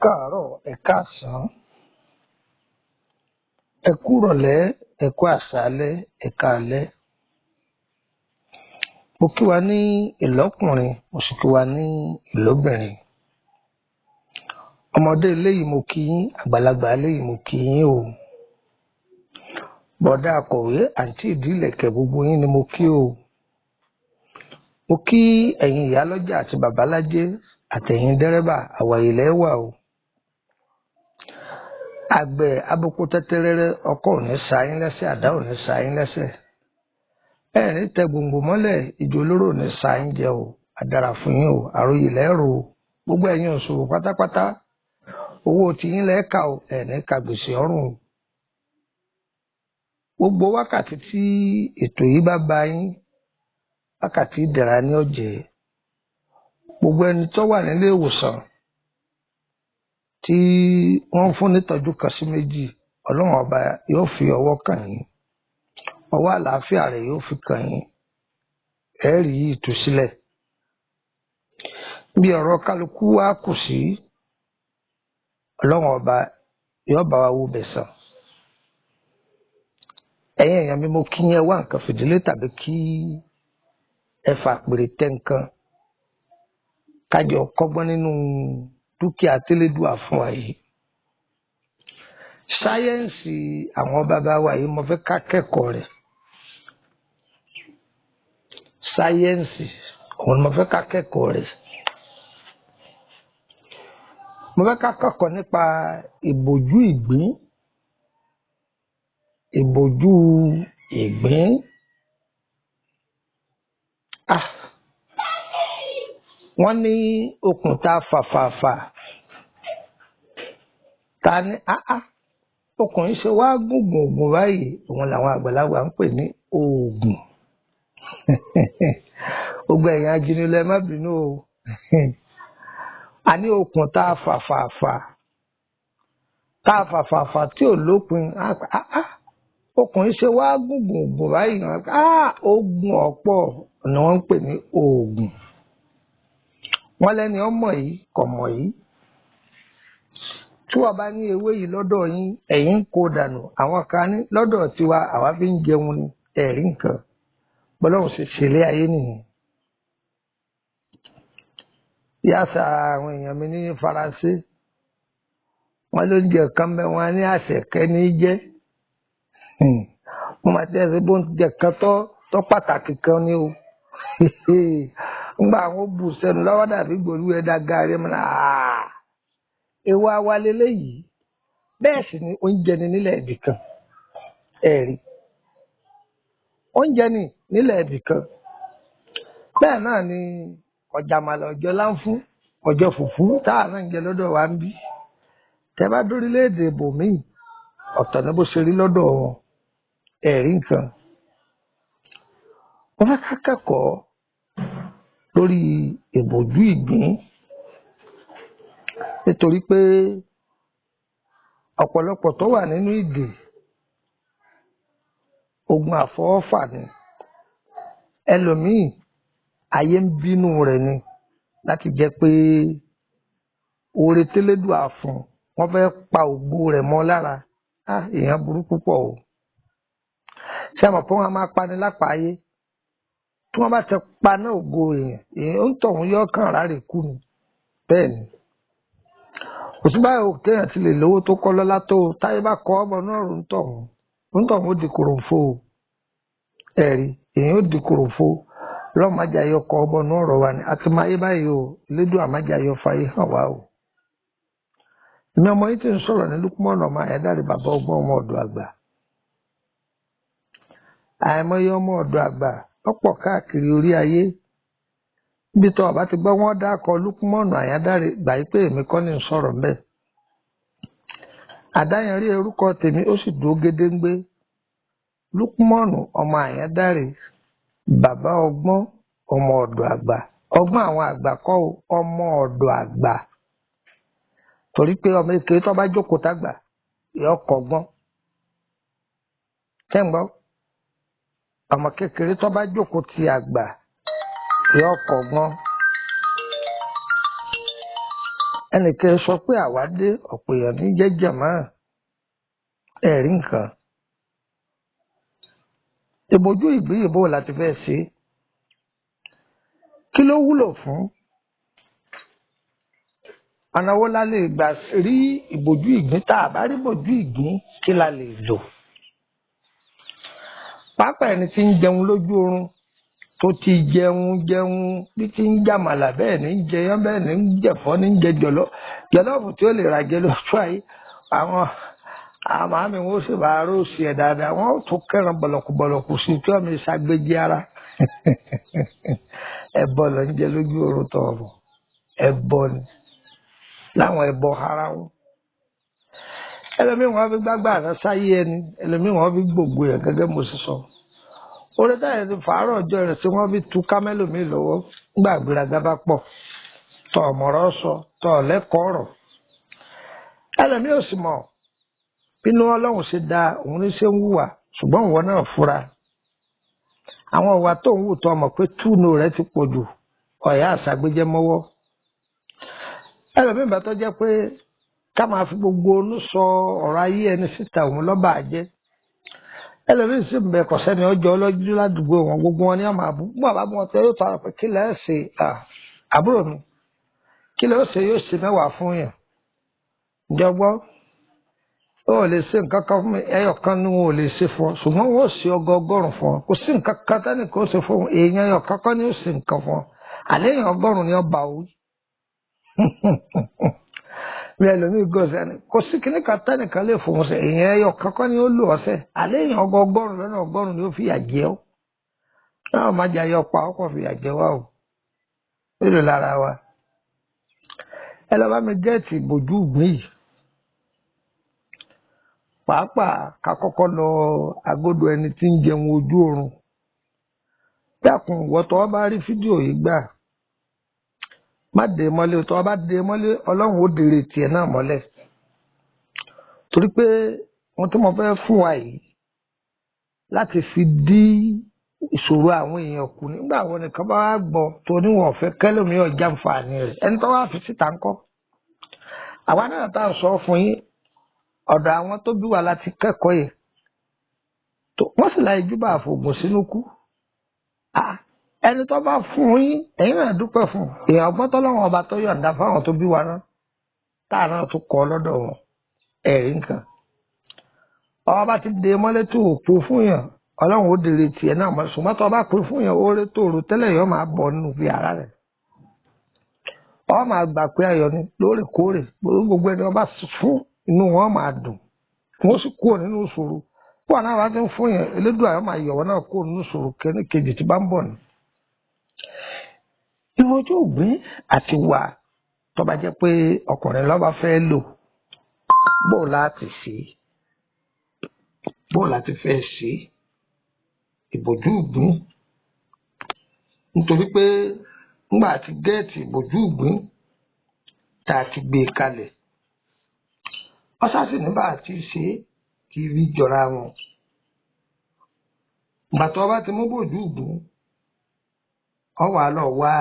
Káàárọ̀, ẹ káàsán, ẹ kúrọ̀lẹ́, ẹ kú àṣálẹ́, ẹ káalẹ́. Mo kí wa ní ìlọ́kùnrin, mo sì kí wa ní ìlóbìnrin. Ọmọdé eléyìí mo kí yín, àgbàlagbà eléyìí mo kí yín o. Bọ̀dá akọ̀wé, àǹtí ìdílẹ̀kẹ̀, gbogbo yín ni mo kí o. Mo kí ẹ̀yin ìyálọ́jà àti bàbálájé àtẹ̀yin dẹ́rẹ́bà, àwàyè lẹ́wà o. Àgbẹ̀ aboko tẹ́tẹ́rẹ́rẹ́, ọkọ́ ò ní sa yín lẹ́sẹ̀, àdá ò ní sa yín lẹ́sẹ̀. Ẹ ní tẹ gbòǹgbò mọ́lẹ̀, ìjò olóró ò ní sa yín jẹ o. Àdàrà fún yín o, àròyé lẹ́rù o. Gbogbo ẹ̀yin òṣòwò pátápátá, owó tiyín lẹ́ẹ̀ka o, ẹ̀ ní ka gbèsè ọ̀run o. Gbogbo wákàtí tí ètò yìí bá ba yín, wákàtí ìdẹ̀ra ní ọ̀jẹ̀. Gbogbo ẹni tó wà nílé ìwòsàn tí wọ́n ń fún nítọ́jú kan sí méjì, Ọlọ́run ọba yóò fi ọwọ́ kàn yín, ọwọ́ àlàáfíà rẹ̀ yóò fi kàn yín, ẹ rí ìtúsílẹ̀. Bí ọ̀rọ̀ kálukú wa kù sí, Ọlọ́run ọba yóò bá wa wo bẹ̀ sàn. Ẹ̀yin èèyàn mi, mo kí yín, ẹ wá nǹkan fìdílé tàbí kí ẹ fà pèrè tẹ́ nǹkan kájọ kọ́gbọ́n nínú dúkìá tẹ́lẹ̀dùà fún wa yìí. Sáyẹ́ǹsì àwọn bàbá wa yìí, mo fẹ́ ká kẹ́kọ̀ọ́ rẹ̀. Sáyẹ́ǹsì òun mo fẹ́ ká kẹ́kọ̀ọ́ rẹ̀. Mo fẹ́ ká kẹ́kọ̀ọ́ nípa ìbòjú ìgbín. Ìbòjú ìgbín. Ah! Wọ́n ní okùn tá a fà fà fà. Ta ní áá? Okùn yìí ṣe wá gùngùngùn báyìí, òun làwọn àgbàlagbà ń pè ní oògùn. Gbogbo ẹ̀yin ajínigbé, má bínú o. A ní okùn tá a fà fà fà. Tá a fà fà fà tí ò lópin. Áá! Okùn yìí ṣe wá gùngùngùn báyìí. Áá! Oògùn ọ̀pọ̀ ni wọ́n ń pè ní oògùn. Wọ́n lẹ́ni ọmọ yìí kò mọ̀ yìí. Tí wọ́n bá ní ewé yìí lọ́dọ̀ yín, ẹ̀yin ń kó dànù. Àwọn kan ní lọ́dọ̀ tiwa, àwa fi ń jẹun ni, ẹ̀rí nǹkan. Bọ́lọ́hùn ṣe ṣẹlẹ̀ ayé nìyẹn. Yàtọ̀ àwọn èèyàn mi ní Faransé, wọ́n ló ń jẹ kan bẹ́ẹ̀, wọ́n ní àṣẹkẹ́ ní jẹ́. Mo máa tẹ́ ẹ bó ń jẹ kan tó pàtàkì kan ní o. Ngba àwọn bù sẹ́nu lọ́wọ́ dàbí gbòòrú ẹ̀dá gàrí mi náà. Ewa wa leléyìí. Bẹ́ẹ̀ sì ni oúnjẹ ni nílẹ̀ ibì kan. Ẹ̀rí. Oúnjẹ ni nílẹ̀ ibì kan. Bẹ́ẹ̀ náà ni ọ̀jàmàlà, ọjọ́ láǹfún, ọjọ́ fùfú táà náà ń jẹ lọ́dọ̀ wa ń bí. Tẹ́ bá dórílẹ̀-èdè ibòmíì, ọ̀tọ̀ ni bó ṣe rí lọ́dọ̀ wọn. Ẹ̀rí nǹkan. Mo fẹ́ ká kẹ́kọ̀ọ́ lórí ìbòjú ìgbín, nítorí pé ọ̀pọ̀lọpọ̀ tó wà nínú ìdè ogun àfọwọ́fà ni. Ẹlòmíì ayé ń bínú rẹ̀ ni láti jẹ́ pé oore tẹ́lẹ̀dùà fún, wọ́n fẹ́ pa ògo rẹ̀ mọ́ lára. Á, èèyàn burú púpọ̀ o. Ṣé àmọ̀ pé wọ́n á máa pani lápá ayé? Tí wọ́n bá ti paná ògo èèyàn, èèyàn ń tọ̀hún yọ kàn ráre kú ni. Bẹ́ẹ̀ ni. Kò sí báyìí òkè èèyàn ti lè lówó tó kọ́ lọ́lá tó o. Táyé bá kọ́ ọmọ náà rò ń tọ̀hún, ń tọ̀hún ó di kòròfo o. Ẹ̀rí, èèyàn ó di kòròfo. Lọ́mọdé ayọ̀ kọ́ ọmọ náà rọ̀ wá ni. A ti máa yé báyìí o. Lédùn àmájá yọ fàyè hàn wá o. Èmi ọmọ yìí ti ń sọ̀rọ̀ ní Lukman ọmọ Ayédáre, bàbá ọgbọ́n, ọmọ ọ̀dọ̀ àgbà. Àìmọye ọmọ ọ̀dọ̀ àgbà lọ́pọ̀ káàkiri orí ayé. Níbi tó ọba ti gbọ́ wọ́n dákọ̀ Lukman Ayédáre, gbà yí pé èmi kọ́ ni ń sọ̀rọ̀ mbẹ́. Àdáyanrí orúkọ tèmi ó sì dúró gédéǹgbé. Lukman ọmọ Ayédáre, bàbá ọgbọ́n, ọmọ ọ̀dọ̀ àgbà. Ọgbọ́n àwọn àgbà kọ́ o, ọmọ ọ̀dọ̀ àgbà. Torí pé ọmọ èké tó bá jókòó tágbà, yọ kọ́gbọ́n. Ṣé ń gbọ́? Ọmọ kékeré tó bá jókòó ti àgbà, yọ kọ́gbọ́n. Ẹnìkan sọ pé àwa dé, ọ̀pọ̀ èèyàn ní jẹ́jẹ̀ mọ́ ẹ̀rí nǹkan. Ìbòjú ìgbín ìbò láti fẹ́ ṣe, kí ló wúlò fún? Ọ̀nà wo la lè gbà rí ìbòjú ìgbín? Tá a bá rí ìbòjú ìgbín, kí la lè lò? Pàápàá ẹni tí ń jẹun lójú oorun, tó ti jẹun jẹun bí ti ń jàmàlà, bẹ́ẹ̀ ní ń jẹyán, bẹ́ẹ̀ ní ń jẹ̀fọ́, ní ń jẹ jọ̀lọ́ọ̀fù tí ó lè rà jẹ lójú ayé. Àwọn àmàmì wọn ó sì bá róòsì ẹ̀ dáadáa, wọn ó tún kẹran bọ̀lọ̀kùbọ̀lọ̀kù sí tí wọ́n mi ṣàgbéjì ara. Ẹbọ lọ ń jẹ lójú oorun tọ̀ọ̀rọ̀, ẹbọ ni láwọn ẹbọ ara wọn. Ẹlòmíì wọn fi gbágbá àná sáyé ẹni, ẹlòmíì wọn fi gbògbó ẹ gẹ́gẹ́ mo sì sọ. Orí táyà ti fàárọ̀ ọjọ́ rẹ̀ tí wọ́n fi tu kámẹ́lòmíì lọ́wọ́ nígbà gbéraga bá pọ̀, tọ̀ ọ̀mọ̀rọ̀ sọ, tọ̀ lẹ́kọ̀ọ́ ọ̀rọ̀. Ẹlòmíì ò sì mọ̀ bínú Ọlọ́run ṣe da òun ní ṣe ń hùwà, ṣùgbọ́n ìwọ náà fura. Àwọn ìwà tó ń hù tó mọ̀ pé túnú rẹ̀ ti pọ̀ jù, ọ̀yà àṣàgbéjẹ́ mọ́wọ́. Ẹlòmíì bá tó jẹ́ pé ká máa fi gbogbo onú sọ ọ̀rọ̀ ayé ẹni síta òun lọ́ba àjẹ́. Ẹlòmíì sì ń bẹ kọ̀sẹ́ni ọjọ́ ọlọ́jú ládùúgbò wọn, gbogbo wọn ní ọmọ àbú. Bó àbá wọn tẹ yóò tọrọ pé kí lẹ́ẹ̀ ṣe, àbúrò mi, kí lẹ́ẹ̀ ṣe, yóò ṣe mẹ́wàá fún yàn. Ǹjọ́ gbọ́, ó lè ṣe nǹkan kan fún mi, ẹyọ kan ni wọn ò lè ṣe fún ọ, ṣùgbọ́n wọn ò ṣe ọgọgọ́rùn fún ọ. Kò sí nǹkan kan tẹ́nìkan ó ṣe fún ọ, èèyàn ẹyọ kan kọ́ ni ó ṣe nǹkan fún ọ, àlẹ́ èèyàn ọgọ́rùn-ún ni ó bá wí. Bí ẹlòmíì gọ́sẹ̀ ni kò sí kíní kan tẹ́nìkan lè fòun ṣe, èèyàn ẹyọ kankan ni ó lò ọ̀sẹ̀, àlẹ́ èèyàn ọgọgọ́rùn lọ́nà ọgọ́rùn ni ó fìyà jẹ ọ́. Náà má jẹ́ ayọ̀ pa ọkọ̀ fìyà jẹ wá o, mélòó lára wa. Ẹ lọ bá mi gẹ́ẹ̀tì ìbòjú ìgbín yìí, pàápàá ká kọ́kọ́ lọ agodo ẹni tí ń jẹun ojú oorun. Dákun, ìwọ tó bá rí fídíò yìí gbà, má dé mọ́lé. Tó bá dé mọ́lé, Ọlọ́run ó dèrè tiẹ̀ náà mọ́lẹ̀. Torí pé ohun tí mo fẹ́ fún wa yìí láti fi dí ìṣòro àwọn èèyàn kù nígbà wo nìkan bá wá gbọ́ tó níwọ̀n fẹ́ kẹ́lòmíì ọjà nfààní rẹ̀, ẹni tó wá fi síta ńkọ́. Àwa náà tá à ń sọ fún yín, ọ̀dọ̀ àwọn tó bí wa láti kẹ́kọ̀ọ́ yìí, wọ́n sì láì júbà àfògùn sínú kú. Ẹni tó bá fún yín, ẹ̀yin náà dúpẹ́ fún èèyàn ọgbọ́n tọ́lọ́wọ́n ọba tó yọ̀ǹda fáwọn tó bí wa náà, tá à náà tún kọ́ lọ́dọ̀ wọn. Ẹ̀rí nǹkan ọba ti dé mọ́lẹ́ tó o pè fún yàn, Ọlọ́run ó dèrè tiẹ̀ náà mọ́. Ṣùgbọ́n tó o bá pè fún yàn, oore tó o rò tẹ́lẹ̀ yọ máa bọ̀ nínú fi ara rẹ̀. Ọ máa gbà pé ayọ̀ ni lóòrèkóòrè. Gbogbo ẹni ọba fún, inú wọn máa dùn, wọn sì kúrò nínú ìṣòro. Púpọ̀ náà wá ti ń fún yàn, Elédùà yóò máa yọ̀wọ́ náà kúrò nínú ìṣòro kẹ́ni kejì tí bá ń bọ̀ ni. Ìwọ́jú ògbín àti wà tó bá jẹ́ pé ọkùnrin ló bá fẹ́ lò, bó láti ṣe, bó láti fẹ́ ṣe ìbòjú ìgbín? Nítorí pé ńgbà tí gẹ́ẹ̀tì ìbòjú ìgbín tá a ti gbé e kalẹ̀, ọ́sàsì nígbà tí ṣe kí rí jọra wọn. Ìgbà tó bá ti mú bòjú ìgbín, ọ wà lọ wá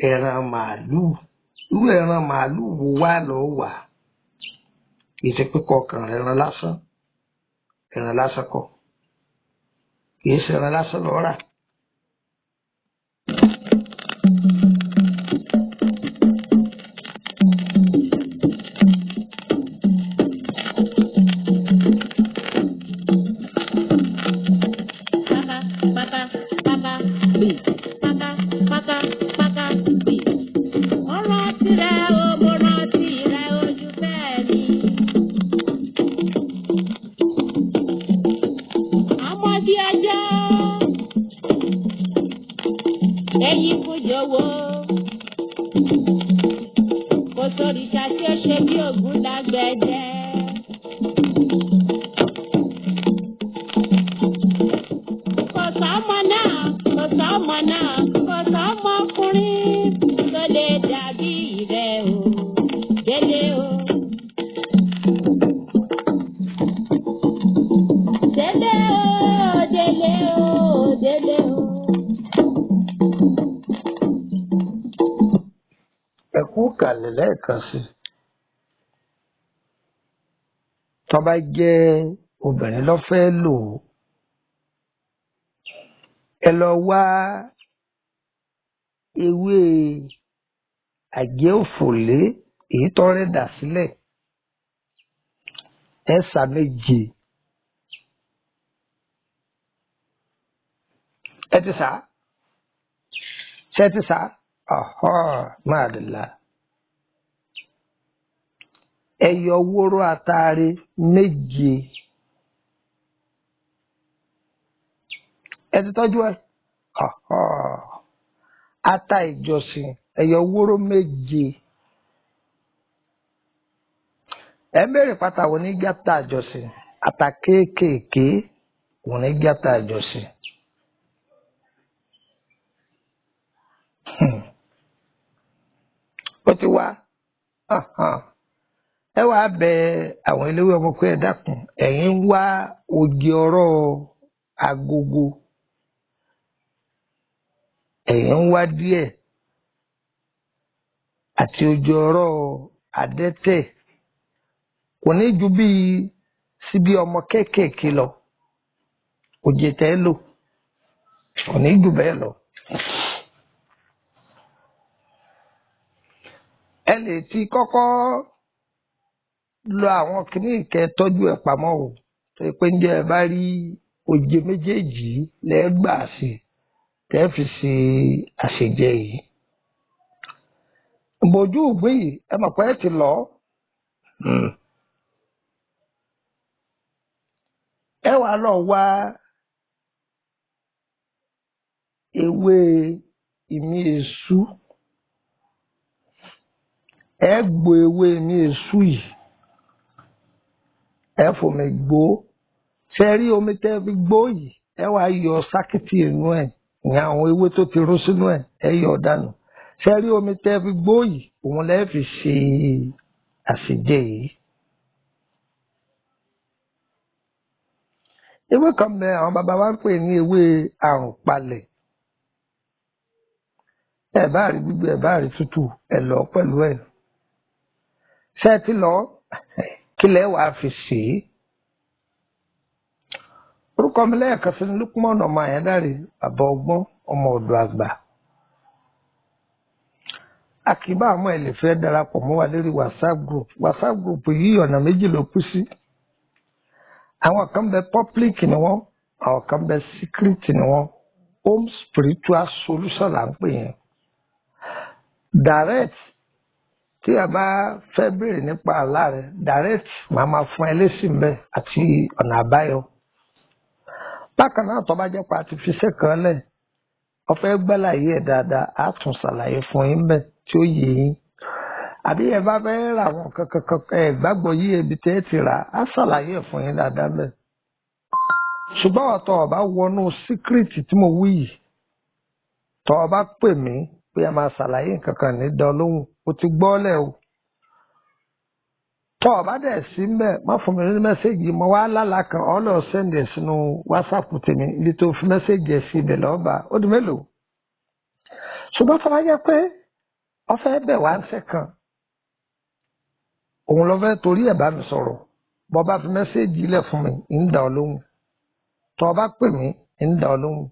ẹran màálùú. Irú ẹran màálùú wo wá lọ wà? Kì í ṣe pé kọkàn ẹran lásán, ẹran lásán kọ́, kì í ṣe ẹran lásán lọ rà. Pátá pátá pátá gbè, pátá pátá pátá gbè. Mo rántí rẹ o, mo rántí rẹ ojú bẹ́ẹ̀ ni. Àmọ́ bí ọjọ́ èyí kò jọ̀wọ́, kò sóríṣà tí ó ṣe bí ògùn lágbẹ̀dẹ. Kò sọ́mọ náà, kò sọ́mọ náà, kò sọ́mọkùnrin tó lè dàbí rẹ̀ o, délé o. Délé o, délé o, délé o. kàlẹ̀ lẹ́ẹ̀kan sí i. Tó bá jẹ́ obìnrin ló fẹ́ lò ó, ẹ lọ wá ewé àjẹ́ òfòlé èyí tó rẹ̀ dà sílẹ̀, ẹ sà méje. Ẹ ti sà? Ṣé ti sà? Ọ̀họ́ máa dì la. Ẹ yọ wóró ataare méje. Ẹ ti tọ́jú ẹ? Ọ̀họ́. Ata ìjọsìn ẹ yọ wóró méje. Ẹ ń béèrè pátá wo ní gátà ìjọsìn, ata kéékèèké wò ní gátà ìjọsìn. Ó ti wá. Ẹ wàá bẹ àwọn eléwé ọmọ pé ẹ dákun, ẹ̀yin ń wá ògì ọ̀rọ̀ agogo, ẹ̀yin ń wá díẹ̀ àti ògì ọ̀rọ̀ adẹ́tẹ̀, kò ní ju bíi síbi ọmọ kéékèèké lọ, òjì tẹ́ lò kò ní ju bẹ́ẹ̀ lọ. Ẹ lè ti kọ́kọ́ lọ àwọn kìíní ìkẹ́ tọ́jú ẹ̀ pamọ́ o, tó yẹ pé ǹjẹ́ ẹ bá rí òjè méjèèjì lẹ́gbàá sí tẹ́ fi ṣe àṣejẹ yìí. Ìbòjú ìgbín yìí ẹ mọ̀ pé ẹ ti lọ. Ẹ wàá lọ wá ewé ìmí èṣú, ẹ gbo ewé ìmí èṣú yìí, ẹ fòmí gbó. Ṣe rí omi tẹ́ fi gbó yìí, ẹ wàá yọ sákìtì inú ẹ̀, ìyẹn àwọn ewé tó ti ró sínú ẹ̀, ẹ yọ dànù. Ṣe rí omi tẹ́ fi gbó yìí, òun lẹ́ fi ṣe àṣejẹ yìí. Ewé kan bẹ àwọn bàbá wa ń pè ní ewé àrùn palẹ̀. Ẹ bá rí gbígbẹ, ẹ bá rí tútù, ẹ lọ pẹ̀lú ẹ̀. Ṣé ẹ ti lọ? Kí lẹ wàá fi ṣe é? Orúkọ mi lẹ́ẹ̀kan sí ni Lukman ọmọ Àyándárè, bàbá ọgbọ́n, ọmọ ọ̀dọ̀ àgbà. Àkìbá àmọ́ ẹ lè fẹ́ darapọ̀ mọ́ wa lórí WhatsApp group. WhatsApp group yìí ọ̀nà méjì ló kú sí. Àwọn kan bẹ public ni wọ́n, àwọn kan bẹ secret ni wọ́n. Home spiritual solution là ń pè yẹn. Direct, tí a bá fẹ́ béèrè nípa àlá rẹ̀, direct màá máa fún ẹ lésì ń bẹ àti ọ̀nà àbáyọ. Bákan náà, tó bá jẹ́ pa àti fiṣẹ́ kan lẹ̀, ó fẹ́ gbàlàyé ẹ̀ dáadáa, á tún ṣàlàyé fún yín bẹ́ẹ̀ tí ó yé yín. Àbí ẹ bá fẹ́ ra àwọn kankan ẹ gbàgbọ́ yí ibi tẹ́ ẹ ti rà á, ṣàlàyé ẹ̀ fún yín dáadáa bẹ́ẹ̀. Ṣùgbọ́n ọ̀tọ̀ ọ̀bá wọnú síkírìtì tí mo wí yìí, tọ́ ọ bá pè mí pé a máa ṣàlàyé nǹkan kan ní dán lóhùn, o ti gbọ́ lẹ̀ o. Tọ́ ọ bá dẹ̀ sí mbẹ́, má fún mi ní mẹ́sẹ̀gì mo wá lálàá kan, ọ lọ sẹ́ndì ẹ̀ sínú wásaàpù tèmi, ibi tó fi mẹ́sẹ̀gì ẹ̀ sí ibẹ̀ lọ́ọ́ bá ó di mélòó. Ṣùgbọ́n tó bá jẹ́ pé ọ fẹ́ bẹ̀ wá ń sẹ́ kan, òun lọ fẹ́ torí ẹ̀ bá mi sọ̀rọ̀, bọ́ bá fi mẹ́sẹ̀gì lẹ̀ fún mi, ń dà ọ́ lóhùn. Tọ́ ọ bá pè mí, ń dà ọ́ lóhùn.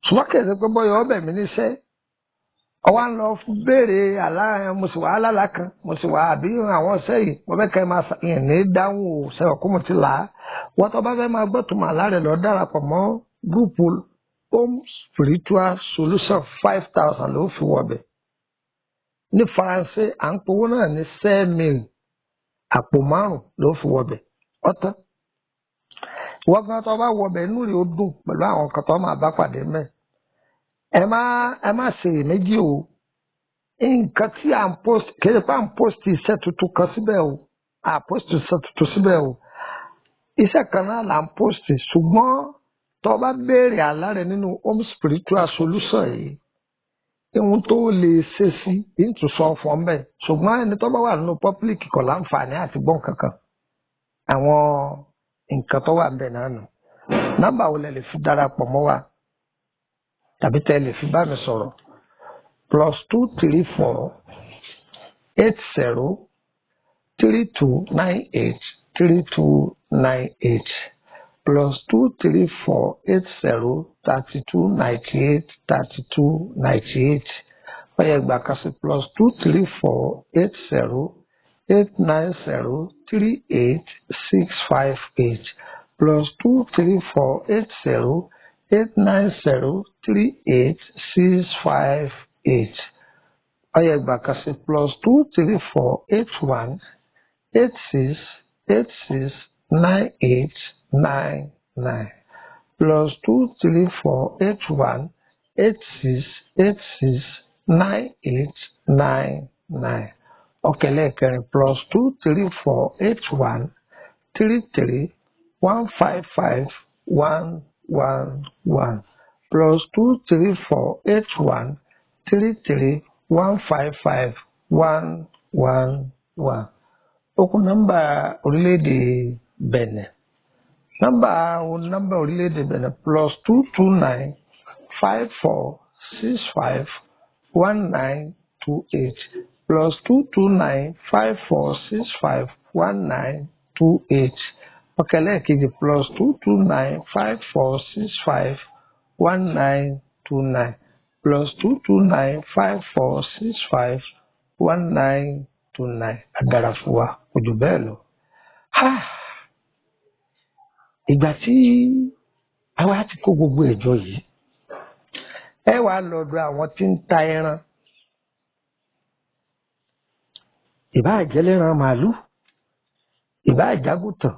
Ṣùgbọ́n kì í ṣe pé bọ́yọ̀ ọbẹ̀ mi níṣẹ́, ọwọ́ ń lọ béèrè àlá, mo sì wà lálàá kan, mo sì wà àbí àwọn ọ̀sẹ̀ yìí mo fẹ́ kẹ́ ẹ máa yẹn ní dáhùn o, sẹ́wọ̀n kó mo ti là á. Wọ́n tó bá fẹ́ máa gbọ́ tó máa láre lọ darapọ̀ mọ́ gúrùpù Home Spiritual Solution, 5,000 ló fi wọbẹ̀. Ní Faransé à ń powó náà ní 5,000, àpò 5 ló fi wọbẹ̀. Ọ̀tán wọ́n gan tó bá wọbẹ̀ inú rẹ̀ ó dùn pẹ̀lú àwọn kan tó máa bá pàdé mẹ́. Ẹ má ṣe èméjì o. Nǹkan tí à ń post kéde pé à ń post iṣẹ́ tuntun kan síbẹ̀ o, à post iṣẹ́ tuntun síbẹ̀ o, iṣẹ́ kan náà là ń post. Ṣùgbọ́n tó bá béèrè àlá rẹ nínú Home Spiritual Solution yìí, ohun tó lè ṣe sí ìtúsọ fún ọ bẹ́ẹ̀. Ṣùgbọ́n ẹni tó bá wà nínú public kò láǹfààní àti gbọ́n kankan àwọn nǹkan tó wà ń bẹ̀ náà nù. Nọ́mbà wo lẹ lè fi darapọ̀ mọ́ wa tàbí tẹ́ lè fi bá mi sọ̀rọ̀? +234 80 3298 3298, +234 80 32 98 32 98. Ó yẹ gbà kan sí +234 80 890 38 658, +234 80 890 38 658. Ó yẹ gbà kan sí +234 81 86 86 98 99, +234 81 86 86 98 99. Ọ̀kẹ́lẹ́kẹrin +234 81 33 155 111, +234 81 33 155 111. Ó kù nọ́mbà orílẹ̀-èdè Benin. Nọ́mbà nọ́mbà orílẹ̀-èdè Benin +229 54 65 1928, +229 54 65 1928. Ọ̀kẹ́lẹ́kejì +229 54 65 1929, +229 54 65 1929. Àdàrà fún wa kò jù bẹ́ẹ̀ lọ. Ìgbà tí àwa ti kó gbogbo ẹ̀jọ́ yìí, ẹ wàá lọ́dọ̀ àwọn tí ń ta ẹran. Ìbáà jẹ́lẹ́ran màálù, ìbáà jágùtàn,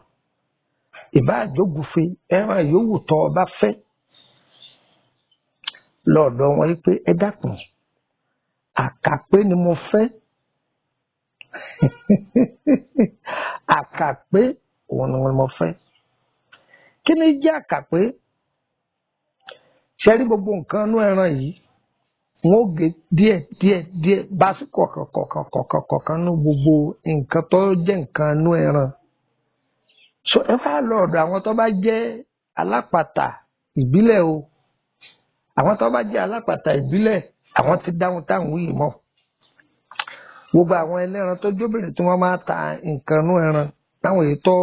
ìbáà jógúfe, ẹran yòówù tó o bá fẹ́ lọ́dọ̀ wọn yìí pé ẹ dákun, àkàpé ni mo fẹ́. Àkàpé òun ni mo fẹ́. Kí ni jẹ́ àkàpé? Ṣe rí gbogbo nǹkan inú ẹran yìí, wọn ó gé díẹ̀ díẹ̀ díẹ̀ bá sí kọ̀ọ̀kan kọ̀ọ̀kan kọ̀ọ̀kan kọ̀ọ̀kan nú gbogbo nǹkan tó jẹ́ nǹkan inú ẹran. So ẹ wá lọ ọ̀dọ̀ àwọn tó bá jẹ́ alápatà ìbílẹ̀ o. Àwọn tó bá jẹ́ alápatà ìbílẹ̀, àwọn ti dáhùn táwọn yìí mọ̀. Gbogbo àwọn ẹlẹ́ran tó jóbìnrin tí wọ́n máa ta nǹkan inú ẹran táwọn èyí tó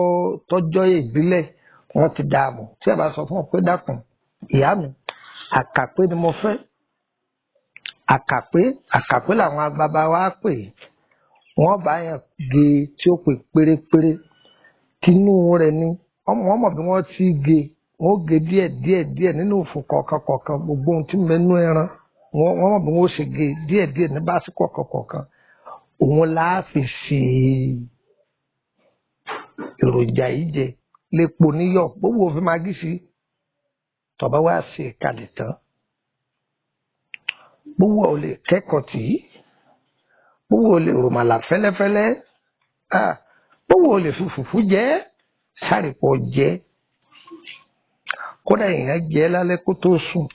tọ́jọ́ ìbílẹ̀, wọ́n ti dààmú. Tí ẹ bá sọ fún ọ pé dákun, ìyá mi, àkàpé ni mo fẹ́. Àkàpé, àkàpé làwọn agbaba wa pè é. Wọ́n bá yẹn gé tí ó pè pérépéré. Tinú rẹ̀ ni wọ́n mọ̀ bí wọ́n ti gé. Wọ́n gé díẹ̀ díẹ̀ díẹ̀ nínú òfò kọ̀ọ̀kan kọ̀ọ̀kan. Gbogbo ohun tí ń bẹ nínú ẹran, wọ́n mọ̀ bí wọ́n ṣe gé díẹ̀ díẹ̀ ní báàsì kọ̀ọ̀kan kọ̀ọ̀kan. Òun la fi ṣe èròjà yìí jẹ lépo níyọ̀ gbogbo òfin magí sí. Tọ́ba wá ṣe kalẹ̀ tán, gbogbo ò lè kẹ́kọ̀ọ́ tì í, gbogbo ò lè rùmàlà fẹ́lẹ́fẹ́lẹ́, gbogbo ò lè fi fùfú jẹ, sárìpọ̀ jẹ. Kódà èèyàn jẹ lálẹ́ kó tó sùn.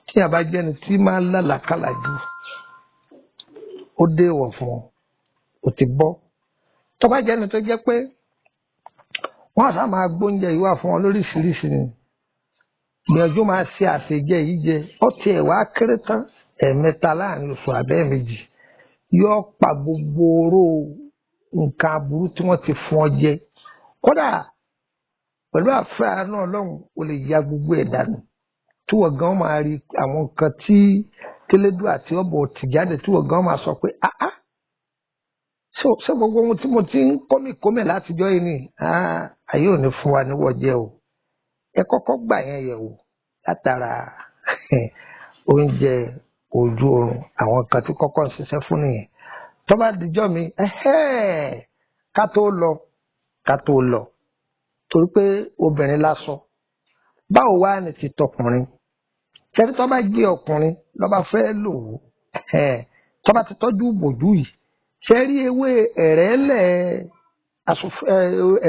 Tí a bá jẹ́ni tí máa ń lálàkàlà jù, ó déèwọ̀ fún ọ, ó ti bọ́. Tọ́ba jẹ́ni tó jẹ́ pé wọ́n á sá máa gbóúnjẹ yìí wá fún ọ lóríṣiríṣi ni, gbìyànjú máa ṣe àṣejẹ yìí jẹ. Ọtí ẹ̀ wá kéré tán ẹ̀ẹ̀mẹ́ta láàrin oṣù àbẹ́ méjì, yóò pa gbogbo oró nǹkan aburú tí wọ́n ti fún ọ jẹ. Kódà pẹ̀lú àfẹ́ àánú Ọlọ́run, o lè ya gbogbo ẹ̀ dànù. Tí wọ́n gan máa rí àwọn nǹkan tí Kélédù àti ọ̀bọ̀ tìjáde, tí wọ́n gan máa sọ pé áá, ṣé gbogbo ohun tí mo ti ń kómìkómì látijọ́ yìí ni ayé ò ní fún wa níwọ̀ jẹ o. Ẹ kọ́kọ́ gbà yẹn yẹ̀ wò látara oúnjẹ ojú oorun, àwọn kan tí kọ́kọ́ ń ṣiṣẹ́ fún nìyẹn. Tó bá dijọ́ mi, ká tó lọ, ká tó lọ, torí pé obìnrin lásọ. Báwo wá ni ti tọkùnrin? Ṣẹ́ni tó bá jẹ́ ọkùnrin ló bá fẹ́ lò ó, tó bá ti tọ́jú bòjú yìí, ṣe rí ewé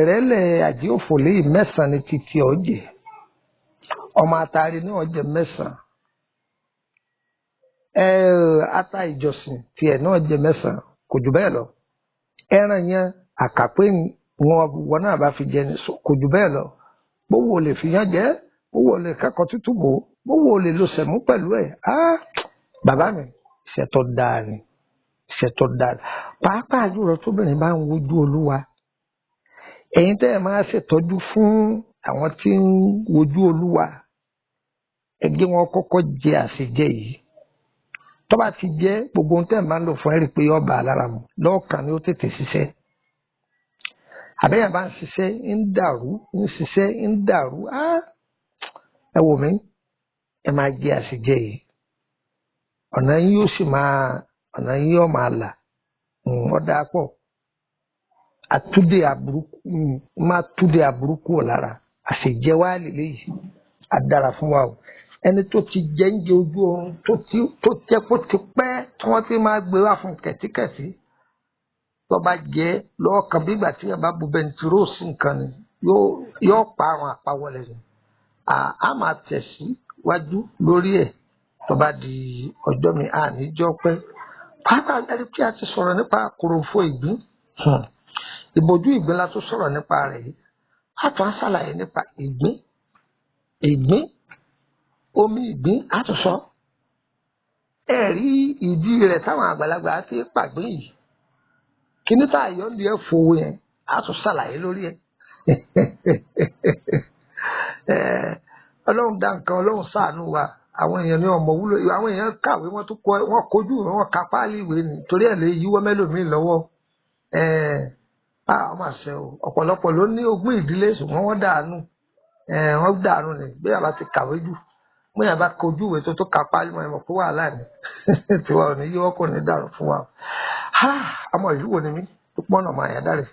ẹ̀rẹ́lẹ̀ àjíòfòlé mẹ́sàn-án ní títí ọ̀jẹ̀. Ọmọ atari ní ọ̀jẹ̀ mẹ́sàn-án. Ata ìjọsìn tiẹ̀ náà jẹ mẹ́sàn-án, kò jù bẹ́ẹ̀ lọ. Ẹran yẹn àkàpé wọn náà bá fi jẹ ní, kò jù bẹ́ẹ̀ lọ. Gbówó lè fi yán jẹ, gbówó lè kẹ́kọ̀ọ́ tútù bò, gbówó lè lo sẹ̀mú pẹ̀lú ẹ̀. Bàbá mi, iṣẹ́ tó dáa ni. Iṣẹ́ tó dáa pàápàá jùlọ tóbìnrin bá ń wojú Olúwa. Ẹ̀yin tẹ́ ẹ máa ṣètọ́jú fún àwọn tí ń wojú Olúwa, ẹ jẹ́ wọn kọ́kọ́ jẹ àṣejẹ yìí. Tó bá ti jẹ́ gbogbo ohun tẹ́ ẹ máa ń lò fún ẹ rí i pé yóò bá a lára mu lọ́ọ̀kan ni ó tètè ṣiṣẹ́. Àbẹ́yẹn bá ń ṣiṣẹ́ ń dàrú, ń ṣiṣẹ́ ń dàrú, ẹ wò mí, ẹ máa jẹ àṣejẹ yìí, ọ̀nà yín yóò sì máa, ọ̀nà yín yóò máa là. Ó dáa pọ̀. Àtúndé àbúrúkú máa túndé àbúrúkú ọ̀ lára. Àṣejẹ wá lélẹ́yìí, á dára fún wa o. Ẹni tó ti jẹ ń jẹ ojú oorun tó jẹ́ kó ti pẹ́ tí wọ́n ti máa gbé wá fún kẹ̀tíkẹ̀tí, tó bá jẹ́ lọ́ọ̀kan bí ìgbà tí yẹn bá bu bẹntiró sí nǹkan ni yóò pa àwọn àpawọlẹ̀ ni. A máa tẹ̀síwájú lórí ẹ̀ tó bá di ọjọ́ mi, a ní jọ́ pẹ́. Pàápàá ẹni tí a ti sọ̀rọ̀ nípa kòròfo ìgbín, ìbòjú ìgbín la tó sọ̀rọ̀ nípa rẹ̀ yìí. A tún á ṣàlàyé nípa ìgbín, ìgbín, omi ìgbín a tún sọ. Ẹ rí ìdí rẹ̀ táwọn àgbàlagbà ti pàgbín yìí. Kíní tá a yọ ní ẹ fowó yẹn, a tún ṣàlàyé lórí ẹ̀. Ọlọ́run dá nǹkan, Ọlọ́run ṣàánú wa. Àwọn èèyàn ní ọmọ wúlò, àwọn èèyàn kàwé, wọ́n tún kọ, wọ́n kojú, wọ́n ka páálí ìwé ni torí ẹ̀ lè yíwọ́ mẹ́lòmíì lọ́wọ́. Ọmọ àṣẹ o, ọ̀pọ̀lọpọ̀ ló ní ogún ìdílé ṣùgbọ́n wọ́n dànù. Wọ́n dànù ni bí àbá ti kàwé jù, bí àbá kojú ìwé tó ka páálí mọ́ ẹ mọ̀ pé wàhálà ni. Tiwa ò ní yíwọ́, kò ní dàrú fún wa. Ọmọ ìlú wo ni mí? Púpọ̀ náà máa yá dáre.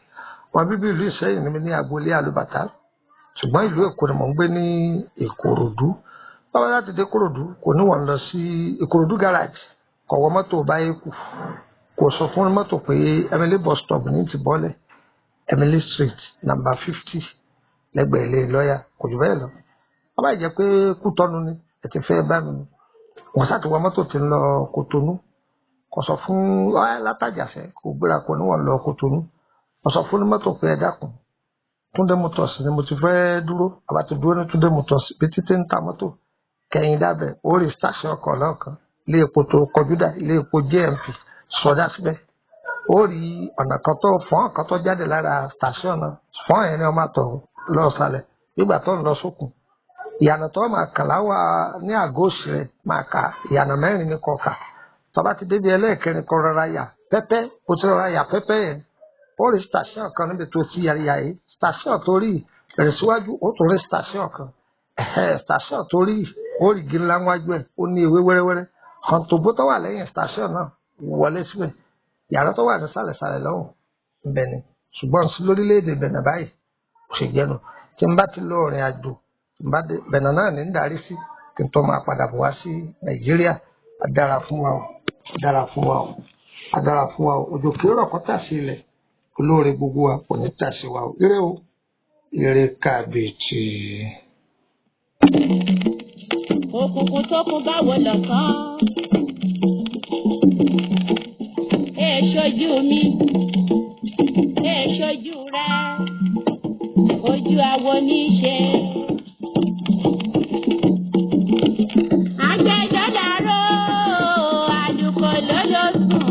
Wọn bíbí ìlú Ìṣẹ́yìn ni mi ní agboolé Àlùbàtà, ṣùgbọ́n ìlú Èkó ni mò ń gbé ní Ìkòròdú. Báwo láti dé Ìkòròdú, kò ní wọ́n lọ sí Ìkòròdú garage, kò wọ mọ́tò báyé kù, kò sọ fún mọ́tò pé Emily bus stop ní ti bọ́lẹ̀, Emily Street number 50 lẹ́gbẹ̀ẹ́ ilé lọ́yà, kò jù bẹ́ẹ̀ lọ. Wọ́n bá jẹ́ pé Kútọ́nù ni ẹ ti fẹ́ bá mi, wọ́n sá ti wọ mọ́tò tí ń lọ Kòtónú, kò sọ fún látàjàṣẹ́, kò gbéra, kò ní wọ́n lọ Kòtónú, kò sọ fún mọ́tò pé ẹ dákun, Túndé Motors ni mo ti fẹ́ dúró. Àbá ti dúró ní Túndé Motors bí títí ń ta mọ́tò kẹyìn dábẹ̀, ó rí station ọkọ̀ lọ́ọ̀kan, ilé epo tó kọjú dá, ilé epo JMP, sọdá síbẹ̀. Ó rí ọ̀nà kan tó fọ́n kan tó jáde lára station náà, fọ́n yẹn ni wọ́n máa tọ̀ lọ sálẹ̀ nígbà tó ń lọ sókun. Ìyànà tó máa kà láwa ní àgọ́ òsì rẹ̀ máa kà, ìyànà mẹ́rin ní kọ̀ọ̀kà. Tó bá ti débi ẹlẹ́ẹ̀kẹrin kọ rọra yà pẹ́pẹ́, kó ti rọra yà pẹ́pẹ́ yẹn, ó rí station kan níbi tó ti yàrá yà yìí. Station tó rí rẹ̀ síwájú, ó tún rí station kan. Station tó rí, ó rí igi ńlá wájú ẹ̀, ó ní ewé wẹ́rẹ́wẹ́rẹ́. Kọ̀ǹtòbó tó wà lẹ́yìn station náà wọlé síbẹ̀. Yàrá tó wà ní sàlẹ̀sàlẹ̀ lọ́hùn ibẹ̀ ni. Ṣùgbọ́n sí lórílẹ̀‐èdè Bẹ̀nẹ̀ báyìí kò sì jẹ́nu. Tí n bá ti lọ ìrìn àjò, tí n bá dé Bẹ̀nẹ̀ náà ní ń darí sí, kí n tó máa padà bọ̀ wá sí Nàìjíríà. Á dára fún wa o, á dára fún wa o, á dára fún wa o. Òjò kì í rọ̀ kó tà sí ilẹ̀, olóore gbogbo wa kò ní tà sí wa o. Ire o, ire kàbìtì. Òkùnkùn tó kún báwo lọ̀kan. Ẹ ṣojú mi, ẹ ṣojú rẹ, ojú awo ní í ṣe. Àgbẹ̀dọ̀ làárọ̀, àlùkò ló ló sùn.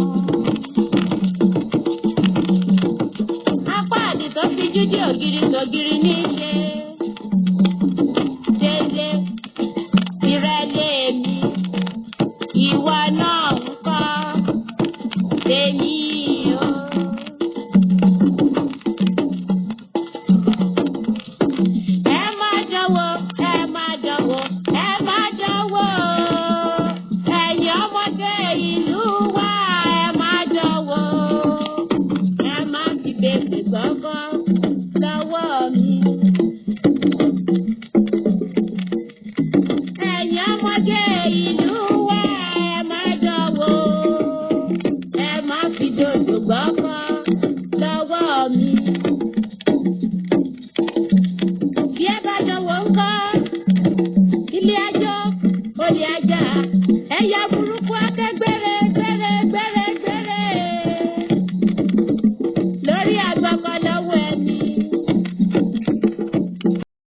Apá àdìtọ́ fi jújì ògiri sògiri ní í ṣe. Délé, ìrẹ́lẹ̀ mi, ìwọ náà ń kọ́ tèmi o. Ẹ má dánwò, ẹ má dánwò, ẹ má dánwò. Ẹ̀yin ọmọdé ìlú wa, ẹ má dánwò. Ẹ má fi bèbè gbọ́ngàn lọ́wọ́ mi. Ẹ̀yin ọmọdé ìlú wa, ẹ má dánwò. Ẹ má fi dòdò gbọ́ngàn lọ́wọ́ mi. Bí ẹ bá dánwò ńkọ́?